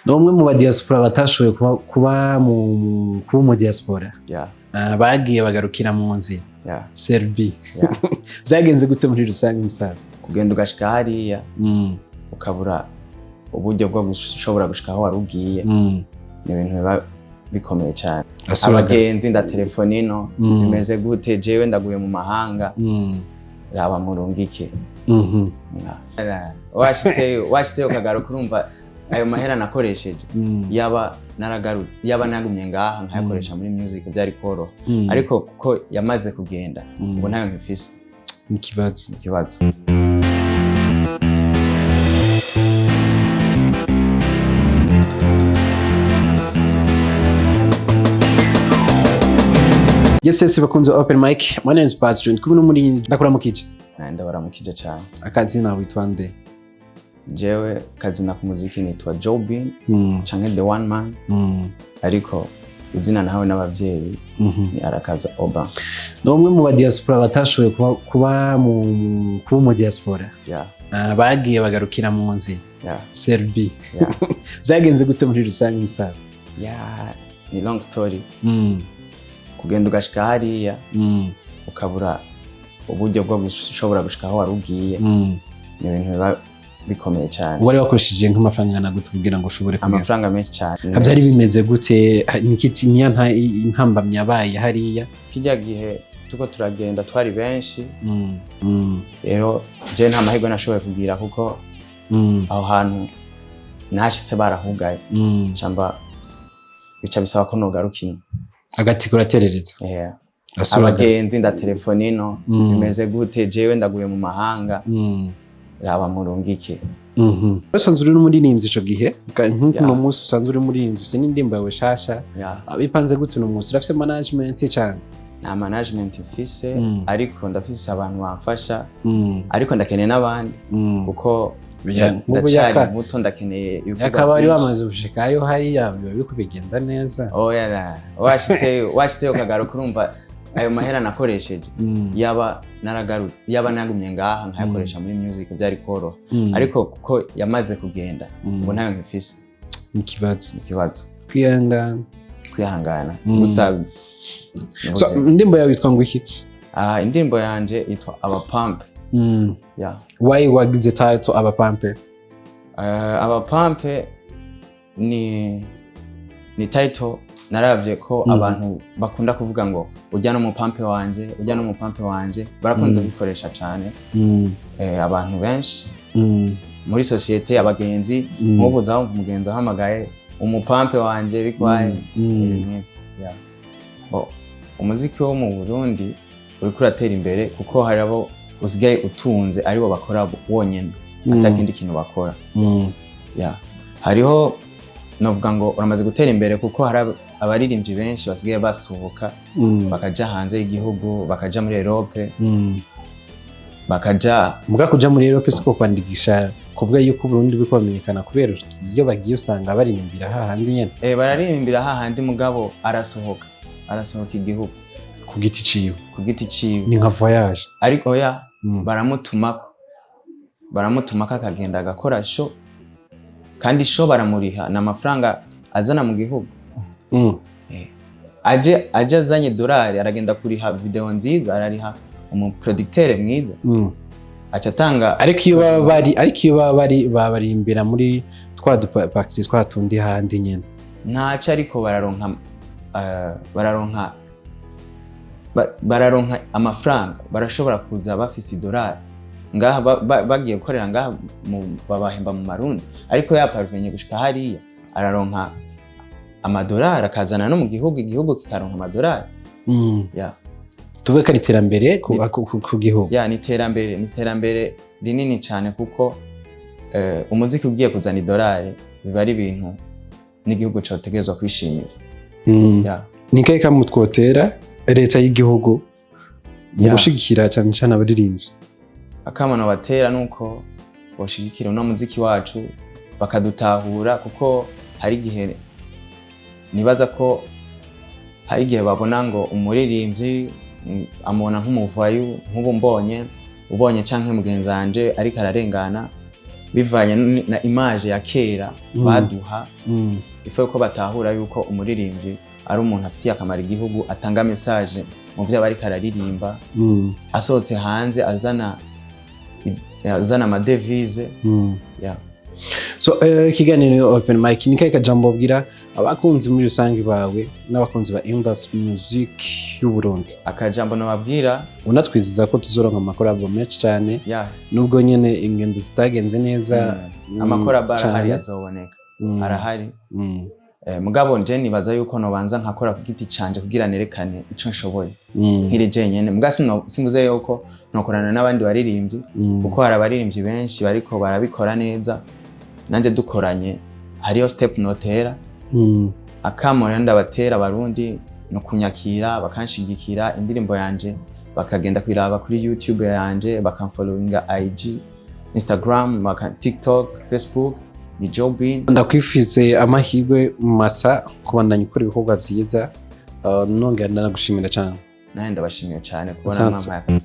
Ni umwe mu badiaspora batashoboye kuba mu diaspora. Bagiye bagarukira mu nzira. Serbie. Byagenze gute muri rusange, musaza? Kugenda ugashika hariya, ukabura uburyo bwo gushobora gushika aho wari ugiye, ni ibintu biba bikomeye cyane. Abagenzi, ndatelefone ino, bimeze gute? Jewe ndaguye mu mahanga, raba murungike. Washitseyo ukagaruka, urumva ayo mahera nakoresheje, yaba naragarutse, yaba nagumye ngaha nkayakoresha muri music, byari koroha. Ariko kuko yamaze kugenda, ubu ntayo nkifise. Ikibazo. Ikibazo. Yes, bakunze open mic, my name is Patrick, ndi kumwe n'umurinzi. Ndakuramukije. Ndabaramukije cyane. Akazina witwa nde? Jewe kazina ku muziki nitwa Joe Bean canke The One Man, ariko izina nahawe n'abavyeyi ni Arakaza Oba. Ni umwe mu badiaspora batashoboye kuba mu diaspora. Bagiye bagarukira mu nzira. Serbie. Byagenze gute muri rusange, musaza? Yeah, ni long story. Kugenda ugashika hariya, ukabura uburyo bwo gushobora gushika aho wari ugiye, ni ibintu biba bikomeye cyane. Wari wakoresheje nk'amafaranga angana gute kugira ngo ushobore kugera? Amafaranga menshi cyane. Byari bimeze gute? Niki niya intambamyi yabaye hariya? Kijya gihe tuko turagenda twari benshi. Rero je nta mahirwe nashoboye kugira, kuko aho hantu nashitse barahugaye. Camba bica bisaba ko nogaruka ino. Agati kuraterereza. Yeah. Asuraga. Abagenzi, ndatelefone ino, bimeze gute? Jewe ndaguye mu mahanga, raba murungike. Usanzwe uri n'umuririmbyi ico gihe, nk'uko uno munsi usanzwe uri umuririmbyi, ufise n'indirimbo yawe shasha. Bipanze gute uno munsi? Urafise management cane? Nta management mfise, ariko ndafise abantu bamfasha, ariko ndakeneye n'abandi, kuko Nk'ubu ndacyari muto, ndakeneye ibikorwa yakabaye byinshi. wamaze gushikayo hariya, biba biriko bigenda neza. Oya, washitseyo ukagaruka, urumva ayo mahera nakoresheje, yaba naragarutse, yaba nagumye ngaha nkayakoresha muri music, byari koroha. Ariko kuko yamaze kugenda, ubu ntayo nkifise. Ikibazo. Ikibazo. Kwihangana. Kwihangana gusa ni So, ubuzima. indirimbo yawe yitwa ngo iki? Ah, indirimbo yanje yitwa Abapampe. Yeah. Why wagize title Abapampe? Abapampe ni title naravye ko abantu bakunda kuvuga ngo ujya no mupampe wanje, ujya no mupampe wanje, barakunze kubikoresha cane. Abantu benshi muri sosiyete, abagenzi, nk'ubu uza wumva umugenzi ahamagaye umupampe wanje, bikwaye ibintu nk'ibyo. Yeah. Bo, umuziki wo mu Burundi uriko uratera imbere, kuko hari abo usigaye utunze aribo bakora wonyene, atakindi kintu bakora. Yeah. Hariho, novuga ngo uramaze gutera imbere, kuko hari abaririmbyi benshi basigaye basohoka, bakaja hanze y'igihugu, bakaja muri Europe, bakaja Muga kuja muri Europe siko kwandikisha kuvuga yuko Burundi buriko bamenyekana, kubera iyo bagiye usanga baririmbira hahandi nyene. Bararirimbira hahandi, mugabo arasohoka igihugu. Ku giti ciwe. Ku giti ciwe. Ni nka voyage. Ariko oya, baramutumako akagenda agakora show, kandi show baramuriha, ni amafaranga azana mu gihugu. Aje azanye dolari, aragenda kuriha video nziza, arariha umuproducteur mwiza, aca atanga. Ariko iyo baba bari babarimbira muri twa dupakiti twa tundi handi nyene. Ntaco, ariko bararonka amafaranga, barashobora kuza bafise idolari ngaha, bagiye gukorera ngaha babahemba mu marundi, ariko yaparvenye gushika hariya araronka amadolari, akazana no mu gihugu, igihugu kikaronka amadolari. Yeah. Tuvuge ko ari iterambere ku gihugu. Ya, ni iterambere rinini cyane, kuko umuziki ugiye kuzana idolari, biba ari ibintu n'igihugu cyotegerezwa kwishimira. Yeah. Ni kahe kamwe twotera leta y'igihugu mu gushigikira cyane cyane abaririmbyi? Akamaro batera nuko boshigikira uno muziki wacu, bakadutahura, kuko hari igihe nibaza ko hari igihe babona ngo umuririmbyi amubona nk'umuvayu. Nk'ubu mbonye, ubonye canke mugenzi wanje ariko ararengana. Bivanye na image ya kera baduha, ifu ko batahura yuko umuririmbyi ari umuntu afitiye akamaro igihugu, atanga message mu byo aba ariko araririmba, asohotse hanze azana amadevize. Yeah. So ikiganiro open mic, ni kahe kajambo wabwira abakunzi muri rusange bawe n'abakunzi ba industry music y'u Burundi? Akajambo nababwira, Unatwizeza ko tuzoronka amacollabo menshi cyane, nubwo nyene ingendo zitagenze neza. Amacollabo arahari, cane. azoboneka, arahari. Mugabo nje nibaza yuko nobanza nkakora ku giti canje kugira nerekane ico nshoboye nkiri jenyene. Muga simvuze yuko nokorana n'abandi baririmbyi, kuko hari abaririmbyi benshi bariko barabikora neza, nanje dukoranye hariyo step notera. Akamo rero ndabatera Abarundi ni ukunyakira, bakanshigikira, indirimbo yanje bakagenda kuyiraba kuri YouTube yanje, bakamfollowinga IG, Instagram, TikTok, Facebook ni Jobin. Ndakwifise amahirwe masa kubandanya ukora ibikorwa vyiza, nongera ndanagushimira cyane. Nawe ndabashimiye cyane kubona Asante. mwampaye.